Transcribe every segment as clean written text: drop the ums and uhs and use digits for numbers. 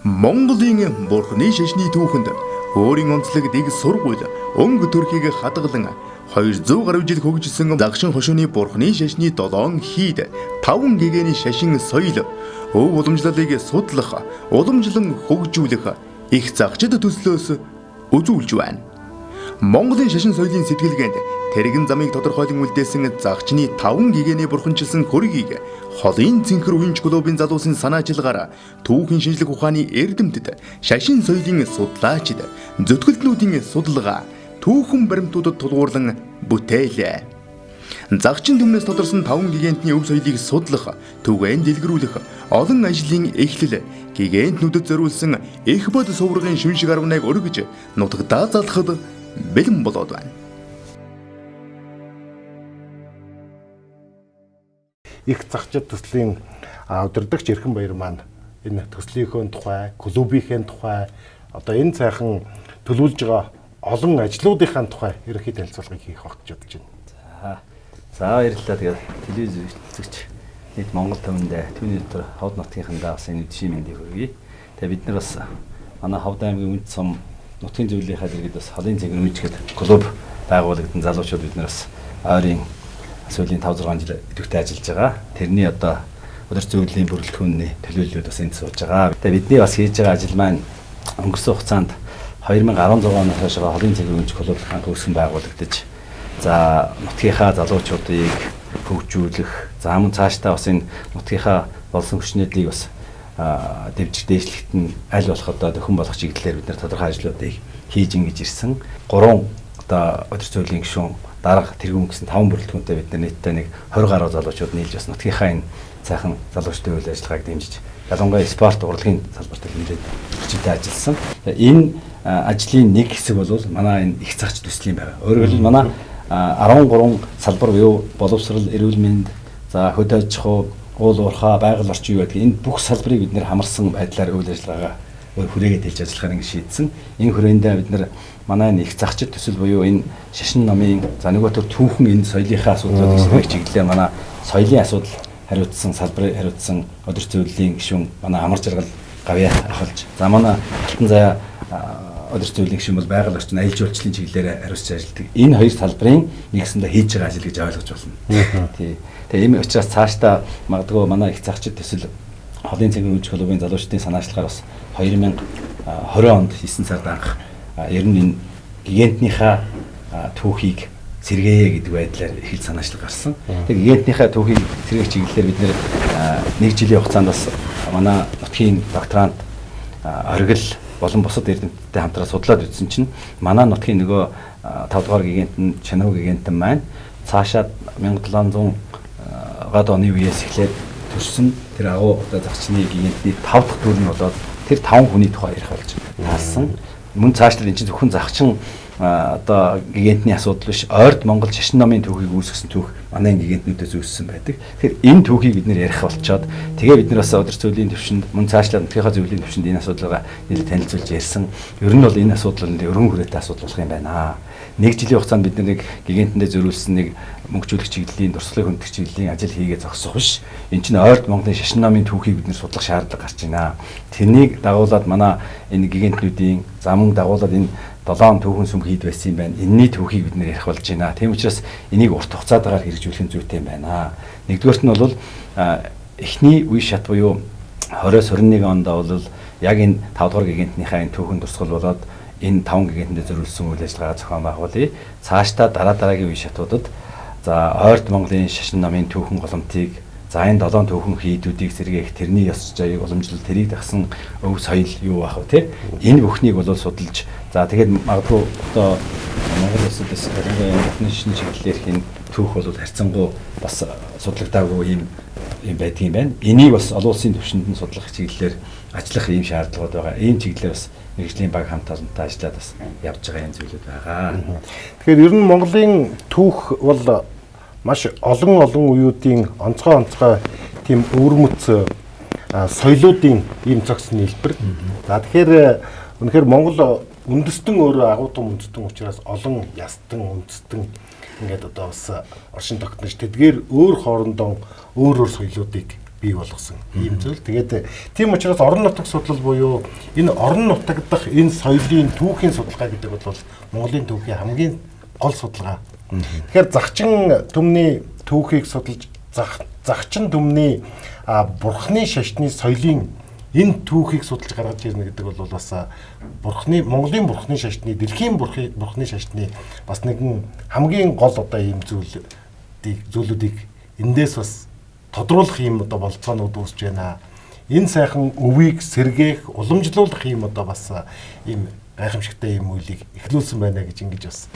Монголын бурхны шашны түүхэнд өөрийн онцлог дэг сургууль өнгө төрхийг хадгалан 200 гаруй жил хөгжсөн загшин хошууны бурхны шашны 7 хийд 5 гэгэний шашин соёл өв уламжлалыг судлах, уламжлан хөгжүүлэх их загчид төслөөс үзүүлж байна. Монголын шашин соёлын сэтгэлгээнд тэрэгэн замыг тодорхойлон үлдээсэн загчны 5 гэгэний бурханчилсан хөргийг холын цэнхэр уянч клубын залуусын санаачилгаар түүхийн шинжлэх ухааны эрдэмтэд, шашин соёлын судлаачид, зүтгэлтнүүдийн судалгаа, түүхэн баримтуудад тулгуурлан бүтээлээ. Загчин түмнээс тодорсон 5 гигантны өв соёлыг судлах, түгээн дэлгэрүүлэх олон ажлын эхлэл гигантнүүдэд зориулсан их бод суврагын шүншиг 11 өргөж нутагдаа залхад бэлэн болоод байна. Их загчид төслийн удирдагч Эрхэн Баяр маань энэ төслийнхөө тухай, клубийнхээ тухай, одоо энэ сайхан төлөвлөж байгаа олон ажлуудынхаа тухай ерөнхий танилцуулгыг хийх байх гэж бодож байна. За баярлалаа. Тэгээд телевиз үзэгч нийт Монгол түмэндээ, түүний дотор Ховд нутгийнхандаа бас энэ үдшийн мэндийг хүргэе. Тэгээд бид нар бас манай Ховд аймгийн үнд сум нутгийн зөвлөлийнхаа дэргэд бас холын цэгэн үйлчгээд клуб байгуулагдан залуучууд бид нар бас ойрын сүүлийн 5 6 жил идэвхтэй ажиллаж байгаа. Тэрний одоо өдөр зөвлөлийн бүрэлдэхүүнний төлөөллүүд бас энд сууж байгаа. Тэгээд бидний бас хийж байгаа ажил маань өнгөрсөн хугацаанд 2016 оноос хойш холын цэгэн үйлч клуб анх үүсгэн байгуулагдаж, за нутгийнхаа залуучуудыг хөгжүүлэх, за мөн цаашдаа бас энэ нутгийнхаа болсон хүчнүүдийг бас дэвжих дээшлэхт нь аль болох одоо дөхөн болох чиглэлээр бид нар тодорхой ажлуудыг хийж ингэж ирсэн. 3 одоо өдөр зөвлөлийн гишүүн, дарга, тэргүүн гэсэн 5 бүрэлдэхүүнтэй бид нар нийтдээ нэг 20 гаруй залуучууд нийлж бас нутгийнхаа энэ сайхан залуучдын үйл ажиллагааг дэмжиж, ялангуяа спорт урлагийн салбарт нэлээд хүчтэй ажилласан. Энэ ажлын нэг хэсэг бол манай энэ их цагч төслийн байгаа. Өөрөөр хэлбэл манай 13 салбар буюу боловсрал, эрүүл мэнд, за хөдөө аж ахуй, уул уурхай, байгаль орчин юу гэдэг энэ бүх салбарыг бид нэр хамарсан байдлаар үйл ажиллагаагаа өөр хүрээгээ дэлж ажиллахаар ингэ шийдсэн. Энэ хүрээндээ бид нар манай энэ их загчид төсөл буюу энэ шашин номын за нөгөө төр түүхэн энэ соёлынхаа асуудлуудыг сэргээх чиглэлээр манай соёлын асуудал хариуцсан салбарыг хариуцсан өдөр зөвлөлийн гишүүн манай Амар Жаргал Гавьяат ахалж, за манай Алтан Заяа өдөр зөвлөлийн гишүүн бол байгаль орчин аялал жуулчлалын чиглэлээр хариуцж ажилладаг. Энэ хоёр салбарын нэгсэндээ хийж байгаа ажил гэж ойлгож байна. Тий. Тэгээ ийм учраас цаашдаа магадгүй манай их загчид төсөл холын цэгийн үйлч клубын залуучдын санаачлагаар бас 2020 онд 9 сард анх ер нь энэ гигантныхаа түүхийг сэргээе гэдэг байдлаар эхэл санаачлаг гарсан. Тэгээ гигантныхаа түүхийг сэргээх чиглэлээр бид нэг жилийн хугацаанд бас манай нутгийн докторант оргил болон бусад эрдэмтдтэй хамтраа судлаад үзсэн чинь манай нутгийн нөгөө 5 дугаар гигант нь Чанаруу гигантан маань цаашаа 1700 гад оны үеэс эхлээд төрсөн тэр агуу одоо загчны гигантны 5 дахь төр нь болоод тэр 5 хүний тухай ярих болж таасан. Мөн цаашлал энэ чинь зөвхөн загчин одоо гигантны асуудал биш, ойрд Монгол шашин номын түүхийг үүсгэсэн түүх манай энэ гигантнүүдээс үүссэн байдаг. Тэгэхээр энэ түүхийг бид нэр ярих болчоод тэгээ бид нар бас өдөр зөвлөлийн төвшөнд мөн цаашлаад нутгийнхаа зөвлөлийн төвшөнд энэ асуудлаа нэлээд танилцуулж ярьсан. Ер нь бол энэ асуудал нь өргөн хүрээтэй асуудал болох юм байна. Нэг жилийн хугацаанд бид нэг гигантэндээ зориулсан нэг мөнгөжүүлэх чиглэлийн, дурсгалыг хөндөх чиглэлийн ажил хийгээ зогсох биш. Энд чинь ойрд Монголын шашин номын түүхийг бид нэр судлах шаардлага гарч байна. Тэрнийг дагуулад манай энэ гигантнүүдийн замун дагуулад энэ 7 түүхэн сүм хийд байсан юм байна. Энийний түүхийг бид нэр ярих болж байна. Тийм учраас энийг урт хугацаатаагаар хэрэгжүүлэх нь зүйтэй юм байна. Нэгдүгээрт нь бол эхний үе шат буюу 20-21 онд бол яг энэ 5 дугаар гигантныхаа энэ түүхэн дурсгал болоод энэ 5 гигантэнд зориулсан үйл ажиллагаа зохион байгуулъя. Цаашдаа дараа дараагийн үе шатуудад за ойрд Монголын шашин номын түүхэн голомтыг, за энэ 7 түүхэн хийдүүдийг сэргээх, тэрний ёс жаяг уламжлал, тэрийг дагсан өв соёл юу байх вэ те? Энэ бүхнийг бол судалж, за тэгээд магадгүй одоо Монгол улсад бас ялангуяа бүхний шин чиглэлээр хин түүх бол харьцангуй бас судлагдаагүй юм байдгийн байна. Энийг бас олон улсын түвшинд нь судлах чиглэлээр ажиллах ийм шаардлагууд байгаа. Ийм чиглэлээр бас мэргэжлийн баг хамт олонтой ажиллаад бас явж байгаа юм зүйлүүд байгаа. Тэгэхээр ер нь Монголын түүх бол маш олон олон үеүүдийн онцгой тийм өвөрмөц соёлуудын ийм цогц нийлбэр. За тэгэхээр үнэхээр Монгол үндэстэн өөрөө агуу том үндэстэн учраас олон ястан үндэстэн ингээд одоо бас оршин тогтнож тэдгээр өөр хоорондоо өөр өөр соёлуудыг бий болгосон ийм зүйл. Тэгээд тийм учраас орон нутаг судлал буюу энэ орон нутаг дахь энэ соёлын түүхийн судалгаа гэдэг бол Монголын түүхийн хамгийн гол судалгаа. Тэгэхээр загчин түмний түүхийг судалж загчин түмний бурхны шашны соёлын энэ түүхийг судалж гаргаж ирнэ гэдэг бол бас бурхны Монголын бурхны шашны дэлхийн бурхны шашны бас нэгэн хамгийн гол одоо ийм зүйлүүдийг эндээс бас тодруулах ийм одоо болцоонууд үүсэж байна. Энэ сайхан өвийг сэргээх, уламжлуулах ийм одоо бас ийм гайхамшигтай ийм үйлийг эхлүүлсэн байна гэж ингэж бас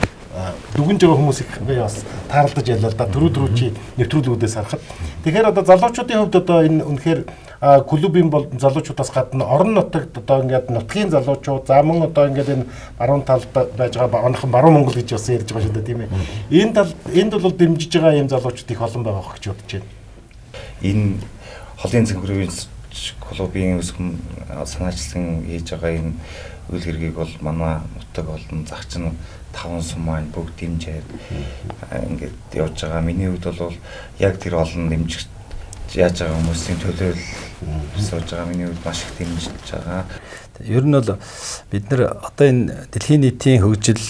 дүгнж байгаа хүмүүс их би бас тааралдаж ялаа л да. Түрүү чи нэвтрүүлгүүдээс харахад. Тэгэхээр одоо залуучуудын хувьд одоо энэ үнэхээр клубын бол залуучуудаас гадна орон нутагт одоо ингээд нутгийн залуучууд за мөн одоо ингээд энэ баруун талд байж байгаа манайхан баруун Монгол гэж бас ярьж байгаа шүү дээ, тийм ээ. Энэ тал энд бол дэмжиж байгаа ийм залуучууд их олон байгаа хөх гэж бодож байна. Энэ холын цэнхрийн клубын өсгөн санаачлан хийж байгаа энэ үйл хэргийг бол манай нутаг болон загчин таван сум маань бүгд дэмжиж ингээд явж байгаа. Миний хувьд бол яг тэр олон дэмжиж яаж байгаа хүмүүсийн төлөөлөл сууж байгаа. Миний хувьд маш их дэмжиж байгаа. Ер нь бол бид нар одоо энэ дэлхийн нийтийн хөгжил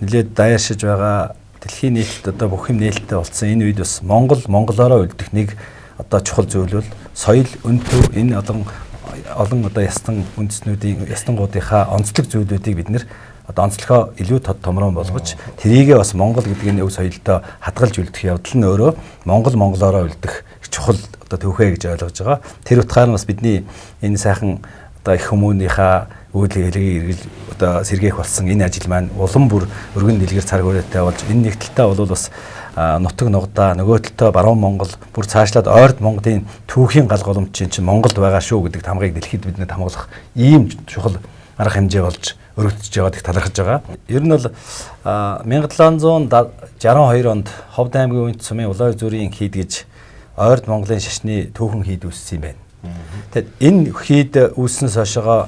нэлээд даяаршиж байгаа. Дэлхийн нийтэд одоо бүх юм нээлттэй болсон энэ үед бас Монгол монголоороо үлдэх нэг одоо чухал зүйл бол соёл, өнтөв энэ олон одоо ястан үндэстнүүдийн ястангуудынхаа онцлог зүйлүүдийг бид нэр одоо онцлогоо илүү тод томрон болгож тэрийгээ бас Монгол гэдэг энэ өв соёлдоо хадгалж үлдэх явдал нь өөрөө Монгол монголоороо үлдэх чухал одоо төвхөө гэж ойлгож байгаа. Тэр утгаар нь бас бидний энэ сайхан одоо их хүмүүнийхээ үйл хэрэгийг эргэл одоо сэргээх болсон энэ ажил маань улам бүр өргөн дэлгэр цар хүрээтэй болж энэ нэг талдаа бол бас нутаг нугдаа нөгөө талдаа баруун Монгол бүр цаашлаад ойрд Монголын түүхийн гал голомтчин чинь Монголд байгаа шүү гэдэг тамгыг дэлхийд бидний тамгалах ийм чухал арга хэмжээ болж өргөдөж байгаад их талархаж байгаа. Ер нь бол 1762 онд Ховд аймгийн Үнт сумын Улаан зүрийн хийд гэж ойрд Монголын шашны түүхэн хийд үүссэн юм байна. Тэгэд энэ хийд үүссэнээс хойшоо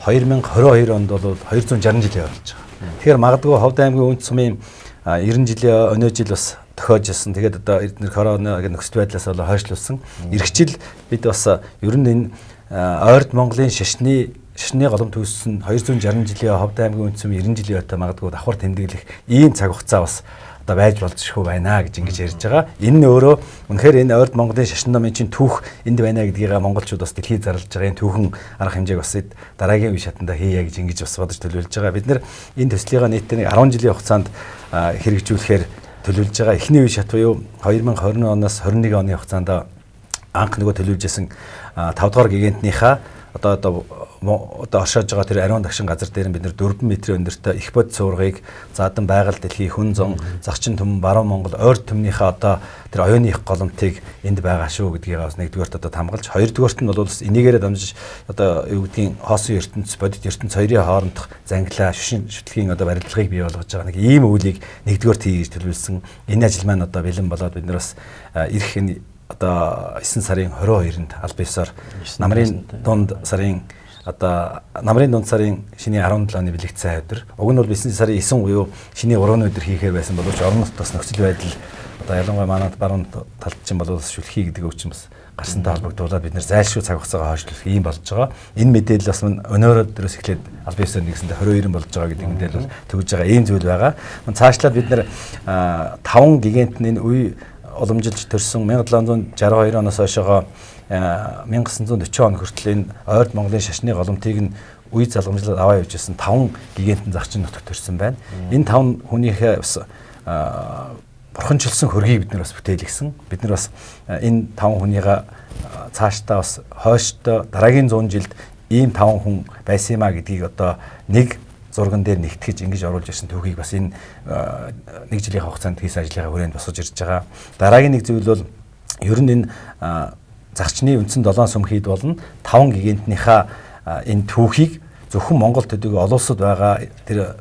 2022 онд бол 260 жилийн болж байгаа. Тэгэхээр магадгүй Ховд аймгийн Үнт сумын 90 жилийн өнөө жил бас тохиож ирсэн. Тэгээд одоо эднэр корона нөхцөл байдлаас болоо хойшлуулсан. Ирэх жил бид бас ер нь энэ ойрд Монголын шашны голомт үүссэн 260 жилийн Ховд аймгийн Үнт сумын 90 жилийн ойтой магадгүй давхар тэмдэглэх ийм цаг хугацаа бас одоо байж болзошгүй байна гэж ингэж ярьж байгаа. Энэ нь өөрөө үнэхээр энэ ойрд Монголын шашин номын чинь түүх энд байна гэдгийг монголчууд бас дэлхийд зарлж байгаа энэ түүхэн арга хэмжээг бас дараагийн үе шатанда хийе гэж ингэж бас бодож төлөвлөж байгаа. Бид нэр энэ төслийнхаа нийтдээ нэг 10 жилийн хугацаанд хэрэгжүүлэхээр төлөвлөж байгаа. Эхний үе шат буюу 2020 оноос 21 оны хугацаанд анх нөгөө төлөвлөжсэн 5 дугаар гигантныхаа одоо оршоож байгаа тэр ариун дагшин газар дээр бид нэр 4 метрийн өндөртэй их бод цуургыг задан байгаль дэлхий хүн зун загчин түмэн баруун Монгол ойр түмнийхээ одоо тэр оюуны их голомтыг энд байгаа шүү гэдгийг бас нэгдүгээрт одоо хамгаалж, хоёрдугаарт нь бол бас энийгээрээ дамжиж одоо юу гэдгийг хоосон ертөнц бодит ертөнц хоёрын хоорондох зангилаа шүшин шүтлгийн одоо барилгыг бий болгож байгаа нэг ийм үйлийг нэгдүгээрт хий гэж төлөвлөсөн. Энэ ажил маань одоо бэлэн болоод бид нар бас ирэх энэ одоо 9 сарын 22-нд аль биесээр намрын дунд сарын одоо намрын дунд сарын шинийн 17 оны бэлэгдсэн өдөр. Уг нь бол 9 сарын 9 буюу шинийн 3 өдөр хийхээр байсан боловч орон нутгаас бас нөхцөл байдал одоо ялангуяа манай баруун талд чинь бол шүлхий гэдэг үг чинь бас гарсантай холбогдуулаад бид нэр зайлшгүй цаг хугацаагаа хойшлуулах ийм болж байгаа. Энэ мэдээлэл бас мөн өнөөрөө дөрөөс эхлээд аль биесээр нэгсэндээ 22 болж байгаа гэдэг мэдээлэл бол төгж байгаа ийм зүйл байгаа. Цаашлаад бид нэр 5 гигантны энэ үе уламжилж төрсөн 1762 оноос хойшоогоо 1940 он хүртэл энэ ойрд Монголын шашны голомтыг нь үе залгамжлал аваа явж байсан 5 гигантын загчин нутагт төрсэн байна. Энэ 5 хүнийхээ бас бурханчилсан хөргийг бид нар бас бүтээлгсэн. Бид нар бас энэ 5 хүнийгээ цаашдаа бас хойшдоо дараагийн 100 жилд ийм 5 хүн байсан юм а гэдгийг одоо нэг зурган дээр нэгтгэж ингэж оруулж ирсэн түүхийг бас энэ нэг жилийн хугацаанд хийсэн ажлынхаа хүрээнд босгож ирж байгаа. Дараагийн нэг зүйл бол ер нь энэ загчны үндсэн 7 сүм хийд болно 5 гигантныхаа энэ түүхийг зөвхөн Монгол төдийгүй олон улсад байгаа тэр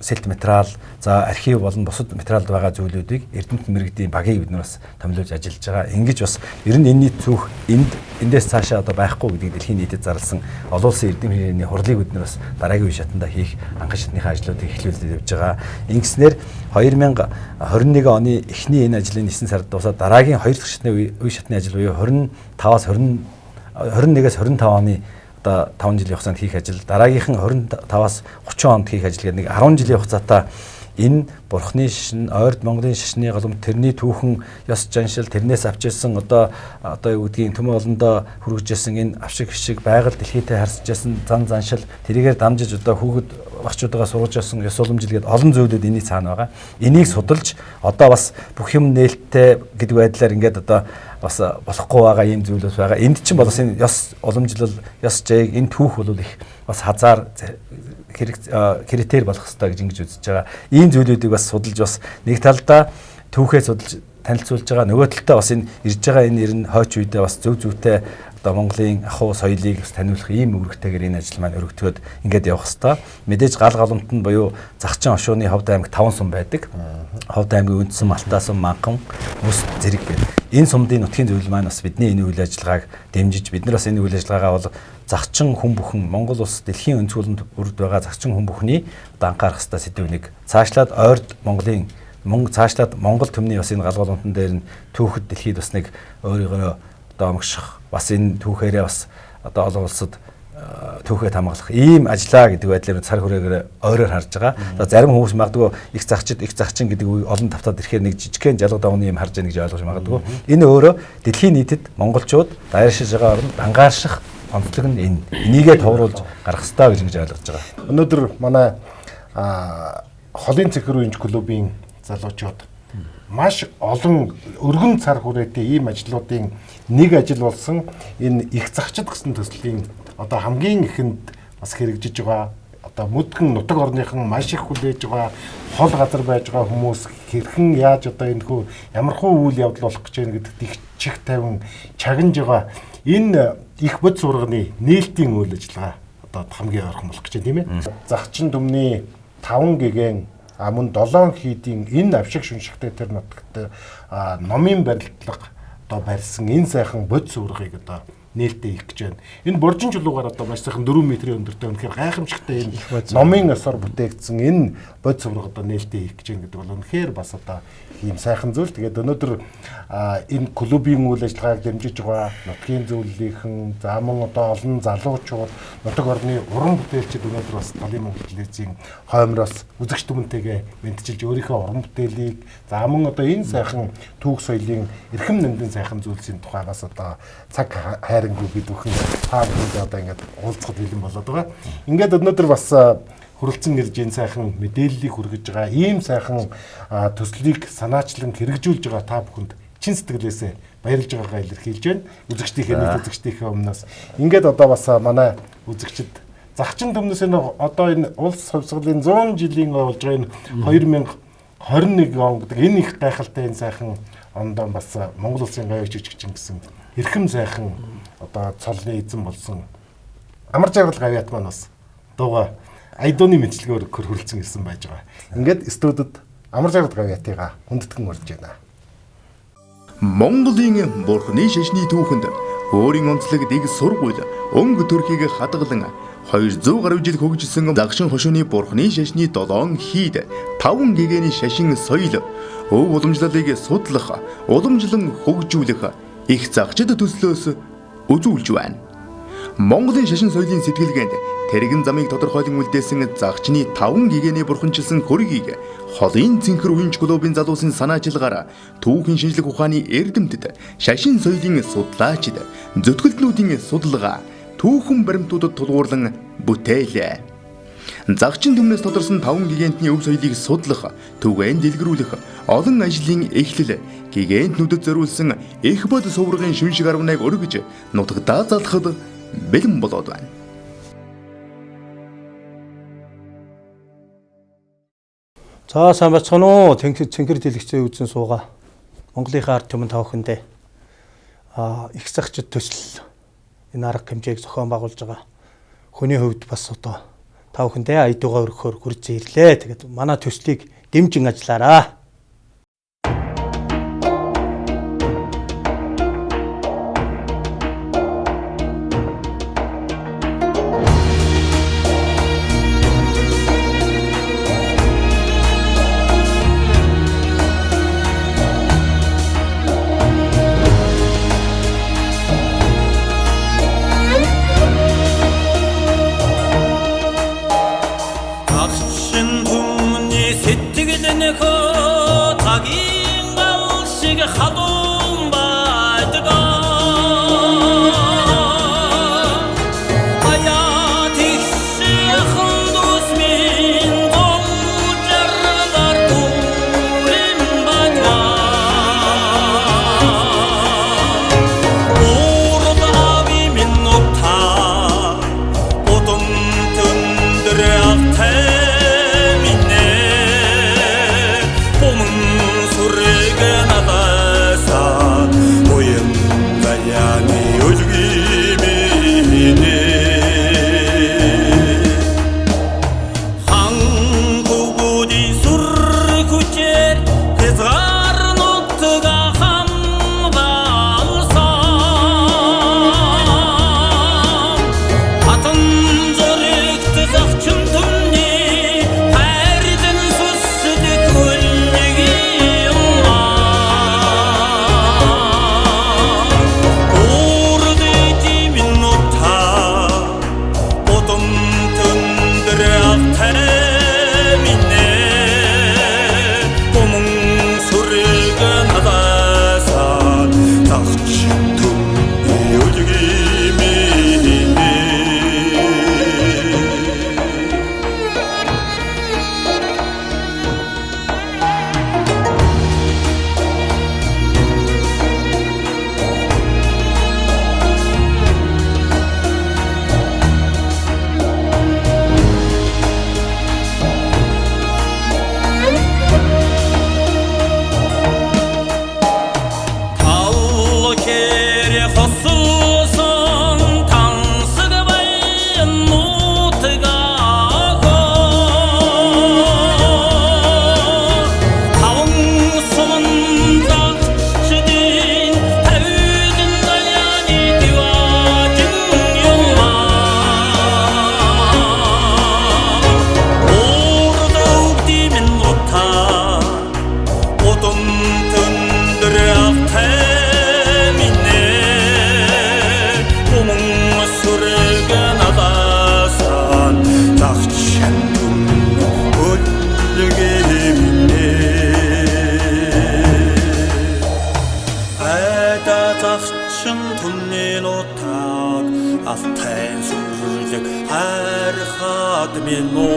сэлт материал, за архив болон бусад материалд байгаа зүйлүүдийг эрдэмтэн мэрэгдийн багийг бид нар бас томилуулж ажиллаж байгаа. Ингэж бас ер нь энэний түүх энд эндээс цаашаа одоо байхгүй гэдгийг дэлхийн нийтэд зарласан олон улсын эрдэм хэрээний хурлыг бид нар бас дараагийн үе шатанда хийх анхан шатныхаа ажлуудыг эхлүүлээд явж байгаа. Ингэснээр 2021 оны эхний энэ ажлын 9 сард дуусаад дараагийн 2 дахь шатны үе шатны ажил буюу 25-аас 21-ээс 25 оны одоо 5 жилийн хугацаанд хийх ажил, дараагийнх нь 25-аас 30 онд хийх ажил гэдэг нэг 10 жилийн хугацаатай энэ бурхны шашин, ойрд Монголын шашны голомт, тэрний түүхэн ёс заншил, тэрнээс авч ирсэн одоо юу гэдгийг төмөн олондоо хүргэж ирсэн энэ авшиг хишиг, байгаль дэлхийтэй харьцаж ирсэн зан заншил, тэрийгээр дамжиж одоо хүүхэд багчуудаа сургаж ирсэн ёс уламжил гээд олон зүйлүүд энэний цаана байгаа. Энийг судалж одоо бас бүх юм нээлттэй гэдэг байдлаар ингээд одоо бас болохгүй байгаа ийм зүйлүүд байгаа. Энд чинь бол бас энэ ёс уламжлал, ёс жайг, энэ түүх бол их бас хазаар критерий болох ёстой гэж ингэж үзэж байгаа. Ийм зүйлүүдийг бас судалж бас нэг талдаа түүхээ судалж танилцуулж байгаа. Нөгөө талдаа бас энэ ирж байгаа энэ ер нь хойч үедээ бас зөв зөвтэй одоо Монголын ахуй соёлыг бас таниулах ийм үүрэгтэйгээр энэ ажил маань өргөдөхөд ингээд явах ёстой. Мэдээж гал голомт нь буюу Загчин Ошууны Ховд аймаг 5 сум байдаг. Ховд аймгийн үндсэн Малтаа сум, Манхан, Мөс, Зэрэг гэдэг. Энэ сумдын нутгийн зөвлөл маань бас бидний энэ үйл ажиллагааг дэмжиж бид нар бас энэ үйл ажиллагаагаа бол загчин хүн бүхэн Монгол улс дэлхийн өнцгөлөнд бүрд байгаа загчин хүн бүхний одоо анхаарах ёстой сэдв нэг. Цаашлаад ойрд Монголын мөнгө цаашлаад Монгол төмний бас энэ гал голомтон дээр нь түүхэд дэлхийд бас нэг өөрийгөө одоо омгших бас энэ түүхээрээ бас одоо олон улсад түүхээ тамгалах ийм ажлаа гэдэг байдлаар цар хүрээгээр ойроор харж байгаа. За зарим хүмүүс магадгүй их загчид их загчин гэдэг үе олон тавтаад ирэхээр нэг жижигхэн жалга давны юм харж байгаа гэж ойлгож магадгүй. Энэ өөрөө дэлхийн нийтэд монголчууд дайршиж байгаа оронд ангааших онцлог нь энэ. Энийгээ товруулж гаргах ёстой гэж ингэж ойлгож байгаа. Өнөөдөр манай холын цэнхэр үеинч клубын залуучууд маш олон өргөн цар хүрээтэй ийм ажлуудын нэг ажил болсон энэ их загчид гэсэн төслийн одоо хамгийн ихэнд бас хэрэгжиж байгаа одоо мөдгөн нутаг орныхан маш их хүлээж байгаа хол газар байж байгаа хүмүүс хэрхэн яаж одоо энэ хүү ямархуу үйл явдал болох гэж байна гэдэгт их чих тавин чагнаж байгаа энэ их бод сурганы нээлтийн үйл ажиллагаа одоо хамгийн ойрхон болох гэж байна, тийм ээ. Загчин төмний 5 гэгэн мөн 7 хийдийн энэ авшиг шүншигтэй тэр нутагт номын барилдлага одоо барьсан энэ сайхан бод сургыг одоо нээлттэй хийх гэж байна. Энэ буржин чулуугаар одоо маш сайхан 4 метрийн өндөртэй үнэхээр гайхамшигтай энэ номын ёсоор бүтээгдсэн энэ бод сурга одоо нээлттэй хийх гэж байна гэдэг бол үнэхээр бас одоо ийм сайхан зүйл. Тэгээд өнөөдөр энэ клубын үйл ажиллагааг дэмжиж байгаа нутгийн зөвлөлийнхэн, за мөн одоо олон залуучууд, нутаг орны уран бүтээлчид өнөөдөр бас Далын Монгол телевизийн хоймроос үзэгч түмэнтэйгээ мэдчилж өөрийнхөө уран бүтээлийг, за мөн одоо энэ сайхан түүх соёлын эрхэм нэмдэн сайхан зүйлсийн тухай бас одоо цаг хайрангуй бид бүхэн та бүхэндээ одоо ингээд уулзахад бэлэн болоод байгаа. Ингээд өнөөдөр бас хүрэлцэн ирж энэ сайхан мэдээллийг хүргэж байгаа ийм сайхан төслийг санаачлан хэрэгжүүлж байгаа та бүхэнд чин сэтгэлээсээ баярлж байгаагаа илэрхийлж байна. Үзэгчдийнхээ нийт үзэгчдийнхээ өмнөөс ингээд одоо бас манай үзэгчид загчин төмнөөс энэ одоо энэ улс хувьсгалын 100 жилийн болж байгаа энэ 2021 он гэдэг энэ их гайхалтай энэ сайхан ондоо бас Монгол улсын гавьяа жижигчин гэсэн эрхэм сайхан одоо цолны эзэн болсон амар жаргал гавьяат маань бас дууга Айдууны мэдлэгээр хүрэлцэн ирсэн байж байгаа. Ингээд студид амар жаргал гавьяатыгаа хүндэтгэн урьж байна. Монголын бурхны шашны түүхэнд өөрийн онцлог дэг сургууль өнгө төрхийг хадгалан 200 гаруй жил хөгжсөн загшин хошууны бурхны шашны 7 хийд 5 гэгэний шашин соёл өв уламжлалыг судлах, уламжлан хөгжүүлэх их загчид төслөөс үзүүлж байна. Монголын шашин соёлын сэтгэлгээнд тэрэгэн замыг тодорхойлон үлдээсэн загчны 5 гэгэний бурханчилсан хөргийг холын цэнхэр үеинч клубын залуусын санаачилгаар түүхийн шинжлэх ухааны эрдэмтэд, шашин соёлын судлаачид, зүтгэлтнүүдийн судалгаа, түүхэн баримтуудад тулгуурлан бүтээлээ. Загчин төмнөөс тодорсон 5 гигантны өв соёлыг судлах, түгээн дэлгэрүүлэх олон ажлын эхлэл гигантнүүдэд зориулсан их бод суврагын шүншиг 11 өргөж нутагдаа залхад бэлэн болоод байна. За сайн байцгаана уу? Цэнхэр дэлгэцээ үзэн суугаа. Монголынхаа ард түмэн та бүхэндээ их загчид төсөл энэ арга хэмжээг зохион байгуулж байгаа. Хүний хувьд бас одоо Та бүхэндээ ая дуугаа өргөхөөр хүрч ирлээ. Тэгээд манай төслийг дэмжин ажиллаарай. Загчин түмний сэтгэл нөхөө цагийн гал шиг халуун байдаг. Хаяа тэгшийн дус минь зовжарлаар дүрэн байдаг. Урд ави минь нутаа Бодом төндөр алтай минь Хуман сүрэг надасан Буян заяаны өлгий минь Хангугуудын сүр хүчээр хязгаар нутга хамгаалсан. Хатан зоригт загчин түмний хайрдан сүсдэг үлэг юм аа. Урд минь нутаа Бодом төндөр алтай минь Гомон сүрэг надасан Загч түмний өлгий минь. Тал хэр хосуулсан тансаг баян нутгаа. Таван суман загчдын тавьдан заяаны диважин юм аа. Урд өвдий минь нутаа Удам төндөр алтай минь Уман сүрэг надасан Загчин түмэн өлгий минь. Айда загчин түмний нутаг Алтай сүрлэг хайрхад минь уу.